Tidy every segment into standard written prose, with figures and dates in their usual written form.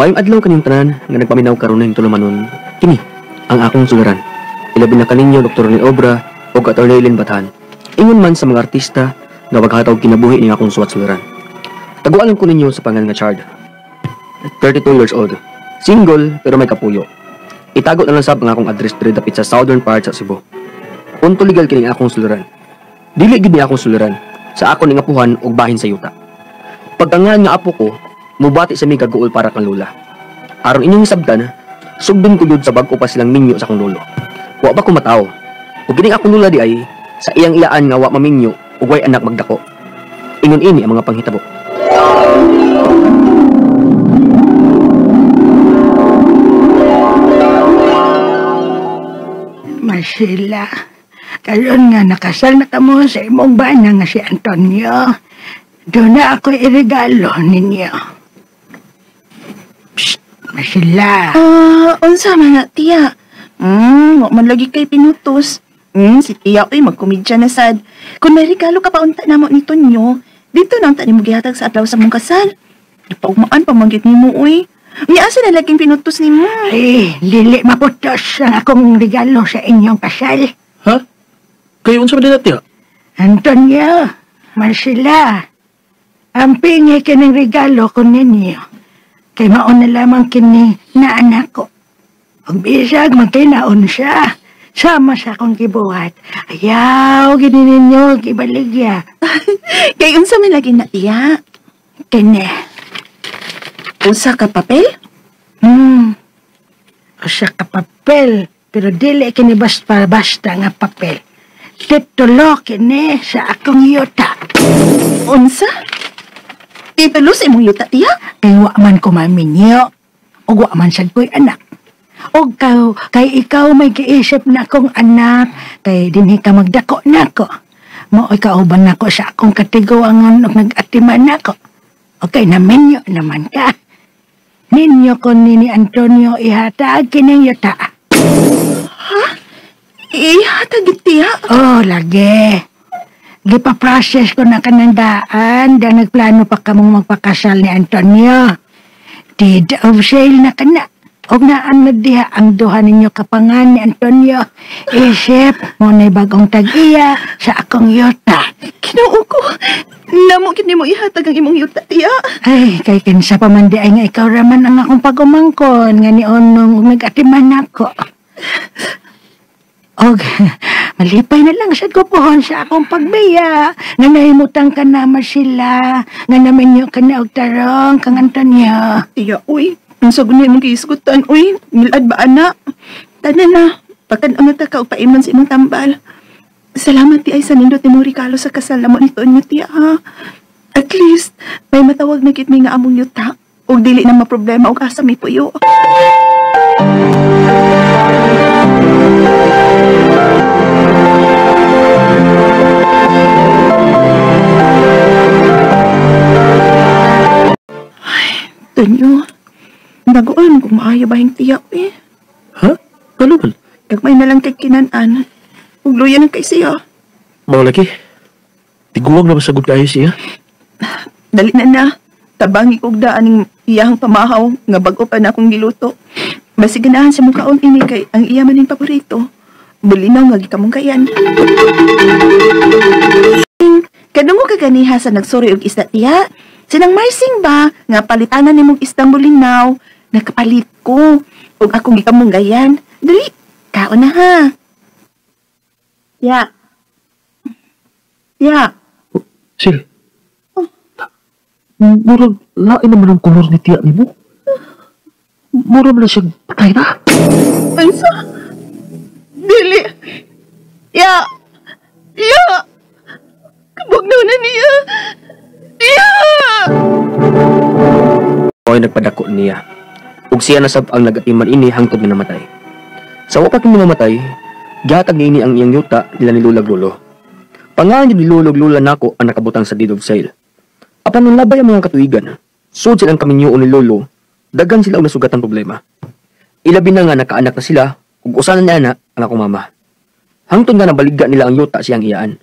Maayong adlaw kaninyong tanan nga nagpaminaw karon ning tulumanon. Kini ang akong suliran. Ilabi na kaninyo Dr. Ronel Obra ug Attorney Eileen Bathan. Ingon man sa mga artista nga maghatag kinabuhi ning akong suwat suliran. Taguan ko ninyo sa pangalan nga Chard. 32 years old. Single pero may kapuyo. Itago na lang sab ang akong address diri dapit sa southern part sa Cebu. Punto legal kining akong suliran. Dili gid ni akong suliran sa ako ning apuhan og bahin sa yuta. Pagkangan nga apo ko, mubati sa mi kaguol para kang lula. Aron inyong hisabtan, sugdon ko jud sa bag-o pa silang minyo sa akong lolo. Wa ba ko matawo? Ug kining akong lula di ay sa iyang ilaan nga wa maminyo ug way anak magdako. Ingon ini ang mga panghitabo. Marcela, karon nga nakasal na kamo sa imong bana nga si Antonio. Doon na ako iregalo ninyo. Psst, Marcela. Unsa man na, tiya? Wa man lagi kay pinutos. Si tiya oy magkomedya na sad. Kung may regalo ka pa unta namo ni Tonyo, dito na unta nimo gihatag sa adlaw sa mong kasal. Gipaugmaan pa man gyud nimo oy. Unya asa na laging pinutos nimo? Ay, dili maputos ang akong regalo sa inyong kasal. Ha? Kayo unsa man din na, tiya? Antonio, Marcela, ang pingi kining regalo ko ninyo. Kay mao na lamang kini na anak ko. Ang bisag magkinaon siya. Sama sa akong gibuhat. Ayaw, gini ninyo, gibaligya. Kay unsa man lagi na, tiya? Kini. Usa ka papel? Usa ka papel. Pero dili kini basta basta nga papel. Titulo kini sa akong yuta. Unsa? Titulo sa imong yuta, tiya? Kay wa man ko maminyo. Ug wa man sad ko'y anak. Og kay ikaw may giisip na akong anak, kay dinhi ka magdako nako. Mao'y kauban nako sa akong katiguangon og nag-atiman nako. Okay, naminyo naman ka. Ninyo ko ni Antonio ihatag kining yuta. Ha? Ihatag tiya? Oh, lagi. Gipa-process ko na kanang daan dahil nagplano pa kamong magpakasal ni Antonio. Deed of sale na kana. Og naan na diha ang duha ninyo kapangan ni Antonio. Isip mo na'y bagong tag-iya sa akong yuta. Kinoo ko. Namo gid nimo ihatag ang imong yuta, tiya. Ay, kay kinsa pa man di ay nga ikaw raman ang akong pag-umangkon nga ni Onong ug nag-atiman nako. Og malipay na lang sad ko pohon sa akong pagbiya nga nahimutang ka na sila nga naminyo ka na og tarong kang Antonio. Tiya, uy. Unsa gud nimo giisgutan, uy, milad ba ana? Tanan na, pagkan-on ta ka og paimnon sa imong tambal. Salamat ti ay sa nindot nimo regalo sa kasal namo ni Tonyo, tiya, ha. At least may matawag na gid mi nga among yuta ug dili na maproblema og asa mi puyo. Ay, Tonyo. Nagoon kung maayo ba yung tiya, eh. Ha? Ano man? Gagmay na lang kay kinan-an. Ug luya ng kay siya. Mga laki, tiguang na masagod kayo siya. Dali na na. Tabangi kog daan ning iyahang pamahaw nga bag-o pa na akong giluto. Basig ganahan sa mukhaon ini kay ang iya man ning paborito. Bulinaw nga gikamungkayan. Kadungo ka ganiha sa nagsuri og isda, tiya. Sinang Marsing ba nga palitanan nimong isdang bulinaw? Nakapalit ko. Og akong gikamunggayan. Dali, kaon na ha. Ya. Ya. Oh, Sil. Oh. Murag lain naman ang kolor ni tiya nimo. Murag na siyang patay na. Ansa? Dili. Ya. Ya. Kabugnaw na niya. Ya. Oy, nagpadako niya. Ug siya nasab ang nagatiman ini hangtod nga namatay. Sa wa pa kini mamatay, gihatag niini ang iyang yuta nila ni Lulag Lolo. Pangalan ni Lulog Lula nako ang nakabutang sa deed of sale. Apan nang labay ang mga katuigan, sud silang kaminyoon ni Lolo, daghan sila og nasugatan problema. Ilabi na nga nakaanak na sila ug usa na niana ang akong mama. Hangtod nga nabaligya nila ang yuta siyang iyaan.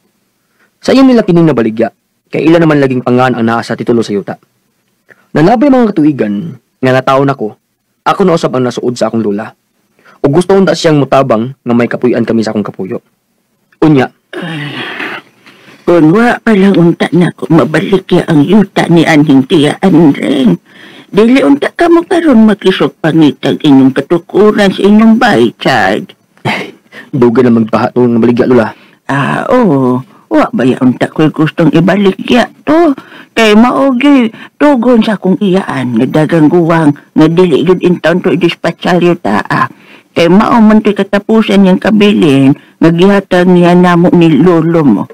Sa iyon nila kining nabaligya, kay ila naman laging pangan ang naa sa titulo sa yuta. Nalabay mga katuigan, nga nataon ako, ako na usab ang nasuod sa akong lula. Ug gusto unta siyang mutabang nga may kapuy-an kami sa akong kapuyo. Unya, Kung wa pa lang unta na ko mabalik ya ang yuta ni anhing tiya Andreng. Dili unta ka mo karon makisog pangitag inyong katukuran sa inyong bay, Chad. Dugay na magbaha to nga baligya, Lola. Ah, oo. Wa ba ya unta ko'y gustong ibalik ya to? Kay maogi tugon sa akong iyaan nga dagang guwang nga dili gyud intawon to i-dispatchal yuta ah. Kay mao man to'y katapusan niyang kabilin nga gihatag niya namo ni lolo mo.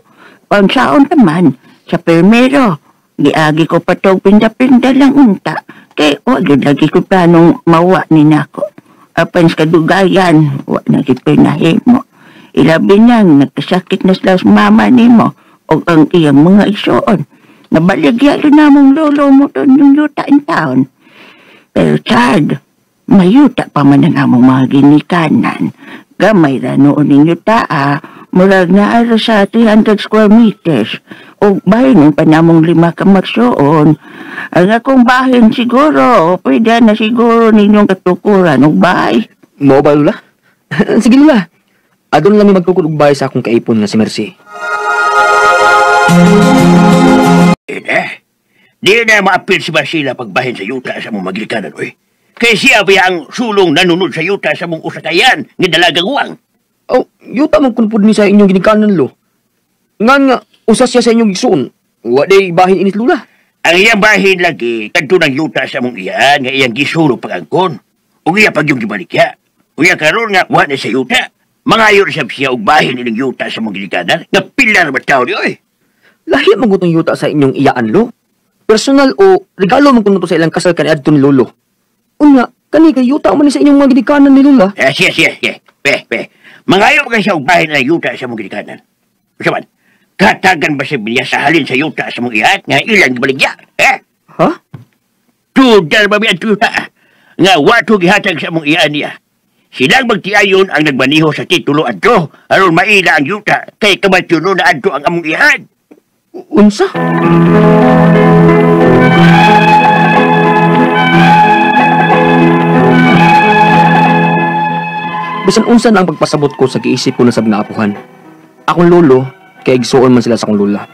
Pansaon naman sa permero, giagi ko pa tog pinda-pinda lang unta. Kay wa gyud lagi ko planong mawa ni nako. Apan sa kadugayan, wa na gyud ko'y nahimo. Ilabi nang nagkasakit na sila sa mama nimo o ang iyang mga igsoon. Nabaligya rin namong lolo mo to yung yuta in town. Pero Chad, mayuta pa man ang among mga ginikanan. Gamay ra noon ninyo taa, murag naara sa 300 square meters. O bahin pa namong 5 ka magsuon. Ang akong bahin siguro, pwede na siguro ninyong katukuran og bahay. Mao ba, Lola? Sige, Lola. Adon lang mi magtukod og bahay sa akong kaipon nga si Mercy. Eh, di na maapil si Marcela pagbahin sa yuta sa mong magilikanan, oy. Kay siya ba ang sulong nanunod sa yuta sa mong usakayan nga dalagang uwang? Oh, yuta man kun pud ni sa inyong ginikanan, lo. Nga nga, usa siya sa inyong igsoon. Wa day bahin inis, Lola. Ang iyang bahin lagi, kadto ng yuta sa mong iyan nga iyang gisuro pag-angkon. Ug iya pag yung gibalikya. Uya karon nga wa na sa yuta. Mangayon siya siya og bahin ining yuta sa mong ginikanan nga pilar ba tao ni oy. Lahi man gutong yuta sa inyong iyaan, lo. Personal o regalo man kuno to sa ilang kasal kaniadto ni lolo. Unya, kani kay yuta man ni sa inyong mga ginikanan ni Lola. Eh, siya, siya, siya. Pe, pe. Mangayo ka siya og bahin ng yuta sa mong ginikanan. Unsa man? Katagan ba siya niya sa halin sa yuta sa mong iyaan nga ilang gibaligya? Eh? Ha? Tudar ba miya yuta? Nga wato gihatag sa mong iyaan niya. Silang magtiayon ang nagmaniho sa titulo adto aron maila ang yuta kay kamatsuno na adto ang among iyaan. Unsa? Bisan unsa na ang pagpasabot ko sa giisip ko na sab nga apuhan. Akong lolo, kay igsuon man sila sa akong lola.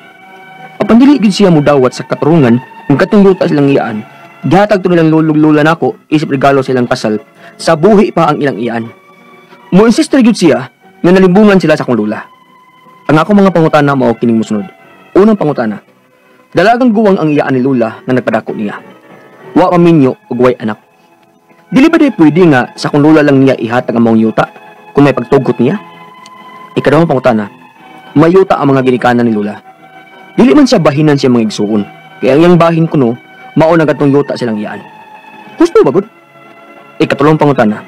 Apan dili gyud siya mudawat sa katurungan kung katong yuta silang iyaan. Gihatag to nilang lolog lola nako isip regalo sa ilang kasal sa buhi pa ang ilang iyaan. Mo-insist gyud siya nga nalimbungan sila sa akong lola. Ang akong mga pangutana mao kining mosunod. Unang pangutana, dalagang guwang ang iyaan ni lola nga nagpadako niya. Wa maminyo ug way anak. Dili ba di pwede nga sa akong lola lang niya ihatag ang maong yuta kung may pagtugot niya? Ikaduhang pangutana, may yuta ang mga ginikanan ni lola. Dili man siya bahinan siya mga igsuon. Kaya ang iyang bahin kuno, mao na katong yuta silang iyaan. Gusto ba gud? Ikatulong pangutana,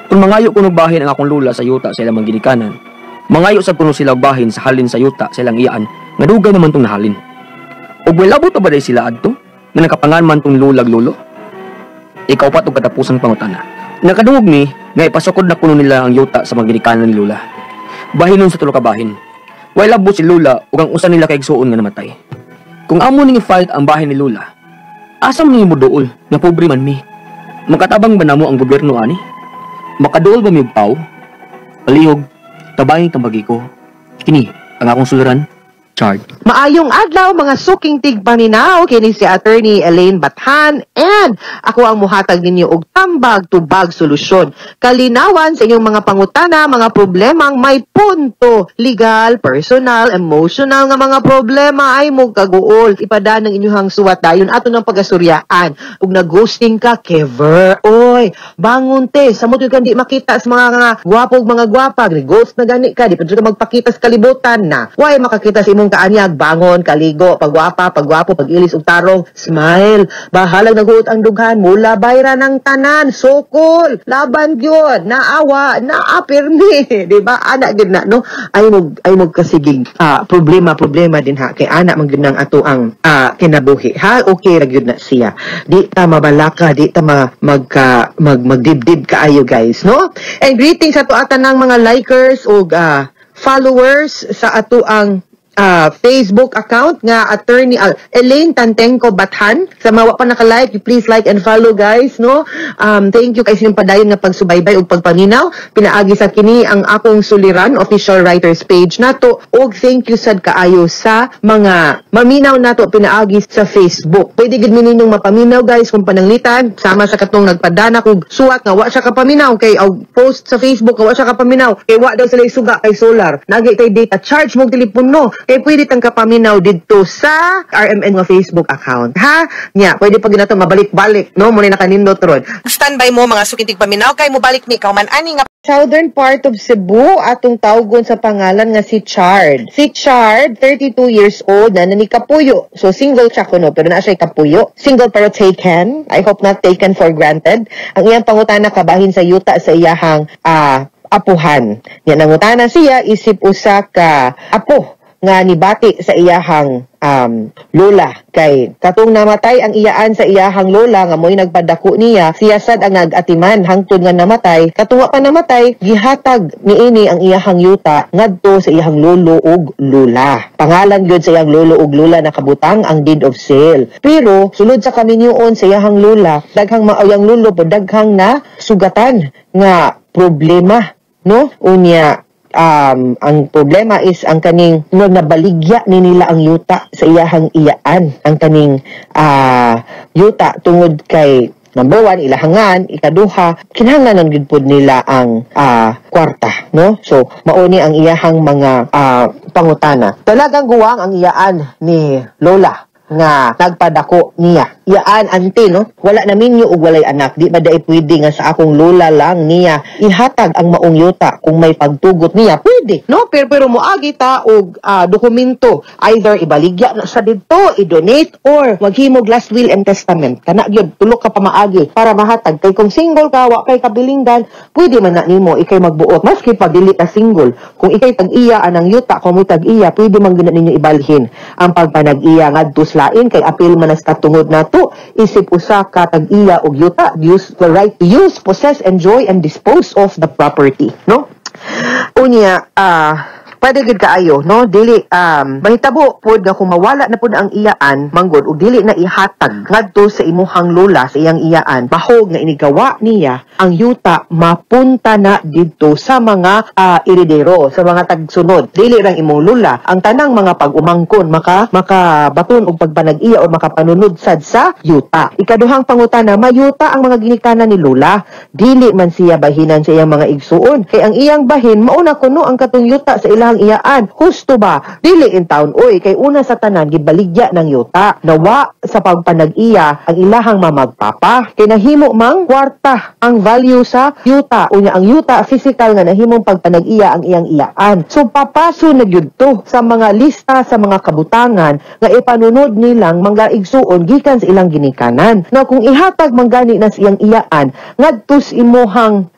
kung mangayo kuno bahin ang akong lola sa yuta sa ilang mga ginikanan, mangayo sad kuno sila og bahin sa halin sa yuta sa ilang iyaan, nga dugay naman tong nahalin. Ug may labot ba day sila adto nga nakapangan man tong lolag lolo? Ikaw pa tong katapusang pangutana. Nakadungog ni nga ipasukod na kuno nila ang yuta sa mga ginikanan ni Lola. Bahinon sa tulo ka bahin. Way labot si Lola ug ang usa nila kay igsuon nga namatay. Kung amo ning i-file ang bahin ni Lola, asa man ni moduol nga pobre man mi? Makatabang ba namo ang gobyerno ani? Makaduol ba mi og paw? Palihog, tabangin tambagi ko. Kini ang akong suluran. Chard. Maayong adlaw mga suking tigpaminaw, kini si Attorney Elaine Bathan and ako ang muhatag ninyo og tambag tubag solusyon. Kalinawan sa inyong mga pangutana, mga problemang may punto, legal, personal, emotional nga mga problema ay mo kaguol. Ipadan ang inyong suwat dayon ato ng pagasuryaan. Ug nag-ghosting ka, kever. Oy, bangon te, samot gyud ka di makita sa mga nga gwapo ug mga gwapa, ghost na gani ka, di pa jud ka magpakita sa kalibutan na. Way makakita sa imong kaanyag, bangon, kaligo, pagwapa, pagwapo, pagilis ug tarong, smile. Bahalag naguot ang dughan, mula bayra ng tanan, sokol, laban gyud, naawa, naapirmi, di ba? Ana gyud na, no? Ay mo kasigig, problema din ha, kay ana man gyud nang ato ang kinabuhi. Ha, okay ra gyud na siya. Di ta mabalaka, di ta magdibdib kaayo guys, no? And greetings ato atan ng mga likers ug followers sa ato ang Facebook account nga Attorney Elaine Tantengco Bathan. Sa mga wa pa naka-like, you please like and follow, guys, no? Thank you kay sinyong padayon nga pagsubaybay ug pagpaminaw pinaagi sa kini ang Akong Suliran official writers page nato, ug thank you sad kaayo sa mga maminaw nato pinaagi sa Facebook. Pwede gid mi ninyong mapaminaw, guys, kung pananglitan sama sa katong nagpadana kog suwat nga wa siya kapaminaw kay og post sa Facebook nga wa siya kapaminaw kay wa daw sila suga kay solar. Nagi kay data charge mong telepono kay pwede tang kapaminaw didto sa RMN nga Facebook account, ha. Nya pwede pag nato mabalik-balik, no? Mo ni nakanindot ron. Standby mo, mga suking tigpaminaw, kay mobalik mi kauman ani nga Southern part of Cebu, atong tawgon sa pangalan nga si Chard. Si Chard, 32 years old na ni kapuyo. So single siya kuno, pero naa siya kapuyo. Single pero taken. I hope not taken for granted. Ang iyang pangutana kabahin sa yuta sa iyahang apuhan. Nya nangutana siya isip usa ka apo nga nibati sa iyahang lola kay katong namatay ang iyaan sa iyahang lola nga mo'y nagpadako niya, siya sad ang nag-atiman hangtod nga namatay. Katong wa pa namatay, gihatag niini ang iyahang yuta ngadto sa iyahang lolo ug lola. Pangalan gyud sa iyang lolo ug lola nakabutang ang deed of sale, pero sulod sa kaminyoon sa iyahang lola, daghang maayang lolo po, daghang na sugatan nga problema, no? Unya ang problema is ang kaning no, nabaligya ni nila ang yuta sa iyahang iyaan, ang kaning yuta, tungod kay number one, ilahangan, ikaduha, kinahanglan gyud pud nila ang kwarta, no? So mauni ang iyahang mga pangutana. Talagang guwang ang iyaan ni lola nga nagpadako niya. Iyaan ante, no? Wala na minyo ug walay anak. Di ba dai pwede nga sa akong lola lang niya ihatag ang maong yuta? Kung may pagtugot niya, pwede, no? Pero moagi ta og dokumento. Either ibaligya na sa didto, i-donate, or maghimog last will and testament. Kana gyud, tulo ka pamaagi para mahatag. Kay kung single ka, wa kay kabilinggan, pwede man na nimo ikay magbuot. Maski pa dili ka single. Kung ikay tag-iya anang yuta, kung mo'y tag-iya, pwede man gyud na ninyo ibalhin ang pagpanag-iya ngadto sa lain kay apil man na sa tungod nato isip usa ka tag-iya og yuta, use the right to use, possess, enjoy and dispose of the property, no? Unya pwede gid kaayo, no? Dili mahitabo pod nga kung mawala na pod ang iyaan manggod ug dili na ihatag ngadto sa imuhang lola, sa iyang iyaan, bahog nga inigawa niya ang yuta, mapunta na didto sa mga eredero, sa mga tagsunod. Dili rang imong lola, ang tanang mga pag-umangkon makabaton og pagpanag-iya o makapanunod sad sa yuta. Ikaduhang pangutana, mayuta ang mga ginikanan ni lola, dili man siya bahinan sa iyang mga igsuon kay ang iyang bahin mauna kuno ang katong yuta sa ilang iyaan. Husto ba? Dili in town oy, kay una sa tanan gibaligya ng yuta. Nawa sa pagpanag-iya ang ilahang mamagpapa. Kay nahimo mang kwarta ang value sa yuta. Unya ang yuta physical nga nahimong pagpanag-iya ang iyang iyaan. So papaso na gyud to sa mga lista sa mga kabutangan nga ipanunod nilang mga igsuon gikan sa ilang ginikanan. Na kung ihatag man gani na sa iyang iyaan ngadto sa imuhang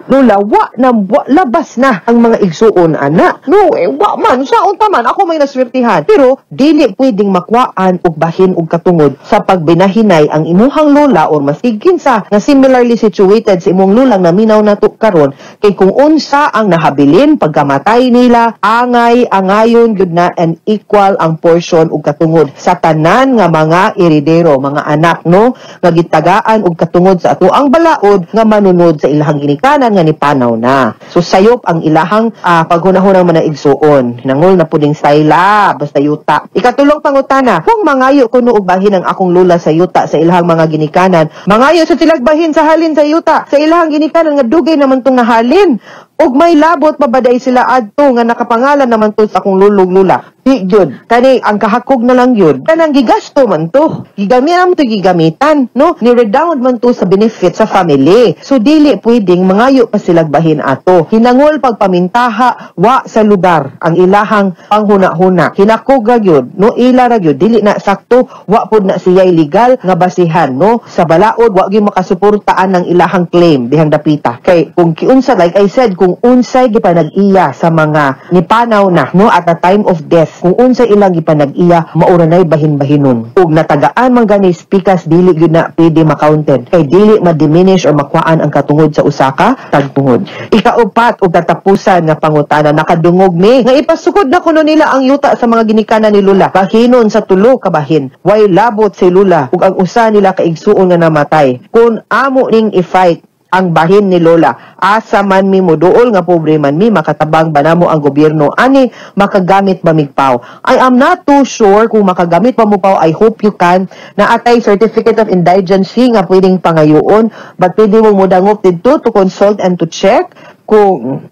lola, wa na wa, labas na ang mga igsuon ana. No, eh, wa man, sa unta man, ako may naswertihan. Pero, dili pwedeng makwaan og bahin og katungod sa pagbinahinay ang imuhang lola or maski kinsa nga similarly situated sa imong lolang naminaw nato karon, kay kung unsa ang nahabilin pagkamatay nila, angay angayon gyud na and equal ang portion og katungod sa tanan nga mga eredero, mga anak, no, nga gitagaan og katungod sa ato ang balaod nga manunod sa ilahang ginikanan nga nipanaw na. So sayop ang ilahang paghunahunang mga igsuon. Nangol na puding sayla basta yuta. Ikatulong pangutana, kung mangayo kuno og bahin ang akong lola sa yuta sa ilahang mga ginikanan, mangayo sa silag bahin sa halin sa yuta sa ilahang ginikanan nga dugay naman tong nahalin. Ug may labot pa ba day sila adto nga nakapangalan naman to sa akong lulog lula? Di gyud. Kani ang kahakog na lang gyud. Kanang gigasto man to. Gigamitan man to gigamitan, no? Ni redound man to sa benefit sa family. So dili pwedeng mangayo pa silag bahin ato. Hinangol pagpamintaha wa sa lugar ang ilahang panghuna-huna. Hinakog ra gyud, no? Ila ra gyud dili na sakto, wa pud na siya'y legal nga basihan, no? Sa balaod wa gyud makasuportaan ng ilahang claim dihang dapita. Kay kung kiunsa, like I said, kung unsay gipanag-iya sa mga nipanaw na, no, at the time of death. pikas. Kung unsa ilang gipanag-iya, mao ra nay bahin-bahinon. Ug natagaan man gani pikas, dili gyud na pwede ma-counted kay dili ma-diminish or makuhaan ang katungod sa usa ka tagtungod. Ikaupat ug katapusan nga pangutana, nakadungog mi nga ipasukod na kuno nila ang yuta sa mga ginikanan ni Lula. Bahinon sa tulo ka bahin. Way labot si Lula ug ang usa nila kaigsuon nga namatay. Kung amo ning i-fight ang bahin ni Lola, asa man mi moduol nga pobre man mi? Makatabang ba namo ang gobyerno ani? Makagamit ba mig PAO? I am not too sure kung makagamit pa mo PAO. I hope you can. Naa tay certificate of indigency nga pwedeng pangayoon, but pwede mo modangop didto to consult and to check kung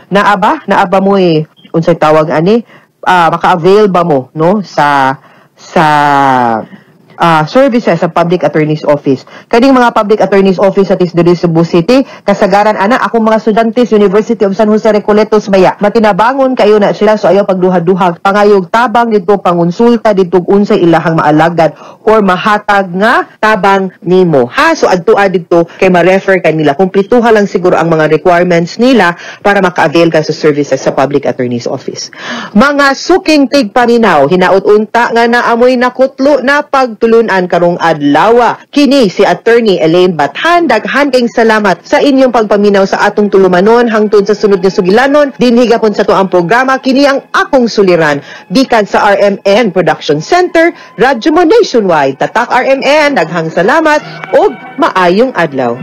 naa ba mo eh, unsay tawag ani, maka-avail ba mo, no, sa services sa Public Attorney's Office. Kaning mga Public Attorney's Office at diri Cebu City, kasagaran ana akong mga estudyante sa University of San Jose Recoletos maya. Matinabangon kayo na sila, so ayaw pagduha-duha. Pangayog tabang dito, pangonsulta dito unsay ilahang maalagad or mahatag nga tabang nimo. Ha, so adtoa dito kay ma-refer kanila. Kumplituha lang siguro ang mga requirements nila para maka-avail ka sa services sa Public Attorney's Office. Mga suking tigpaminaw, hinaot unta nga naamoy nakutlo na pagtulunan karong adlaw. Kini si Attorney Elaine Bathan. Daghan kayong salamat sa inyong pagpaminaw sa atong tulumanon hangtod sa sunod nga sugilanon dinhi gapon sa atuang programa, Kini ang Akong Suliran, gikan sa RMN Production Center, Radyo Mo Nationwide. Tatak RMN, daghang salamat ug maayong adlaw.